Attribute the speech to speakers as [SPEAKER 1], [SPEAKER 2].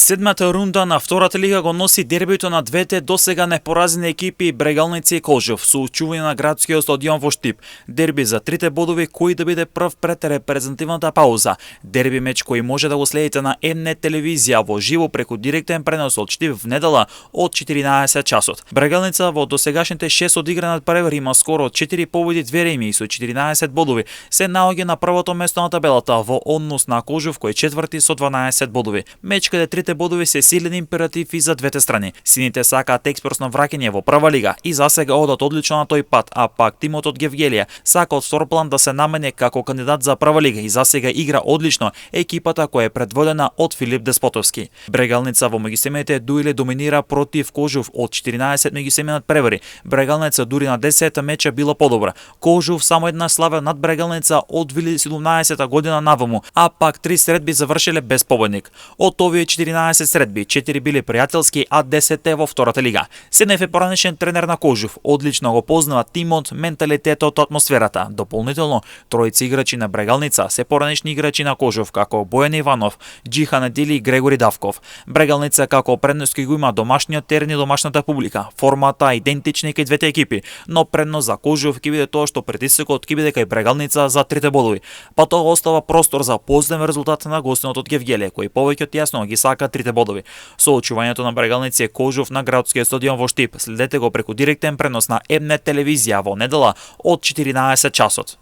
[SPEAKER 1] Седмата рунда на втората лига го носи дербито на двете досега непоразени екипи Брегалници и Кожов, со очување на градскиот стадион во Штип. Дерби за трите бодови кој да биде прв пред репрезентативната пауза. Дерби меч кој може да го следите на М-нет телевизија во живо преку директен пренос од Штип в недела од 14 часот. Брегалница во досегашните 6 одиграни надпревари има скоро 4 победи, 2 реми со 14 бодови. Се наоѓа на првото место на табелата во однос на Кожов кој е четврти со 12 бодови. Меч каде трите бодови се силен императив и за двете страни. Сините сакаат експресно враќање во прва лига и засега одат одлично на тој пат, а пак тимот од Гевгелија сака од втор план да се намене како кандидат за прва лига и засега игра одлично екипата која е предводена од Филип Деспотовски. Брегалница во меѓусебните дуели доминира против Кожов од 14 меѓусебни надпревари. Брегалница дури на 10 меча било подобра. Кожов само една слава над Брегалница од 2017 година наваму, а пак 3 средби завршиле без победник. Од овие 14 средби, 4 били пријателски, а 10 во втората лига. Седнев е поранешен тренер на Кожов, одлично го познава тимот, менталитетот, атмосферата. Дополнително, тројци играчи на Брегалница се поранешни играчи на Кожов, како Бојан Иванов, Џихан Недили и Грегори Давков. Брегалница како предност го има домашниот терен и домашната публика. Формата идентични кај двете екипи, но предност за Кожов ќе биде тоа што притисокот ќе биде кај Брегалница за трите бодови. Па тоа остава простор за позитивен резултат на гостинот од Гевгелија, кој повеќе од јасно ги сака трите бодови. Со очувањето на Брегалници и Кожов на градскиот стадион во Штип, следете го преку директен пренос на М-нет телевизија во недела од 14 часот.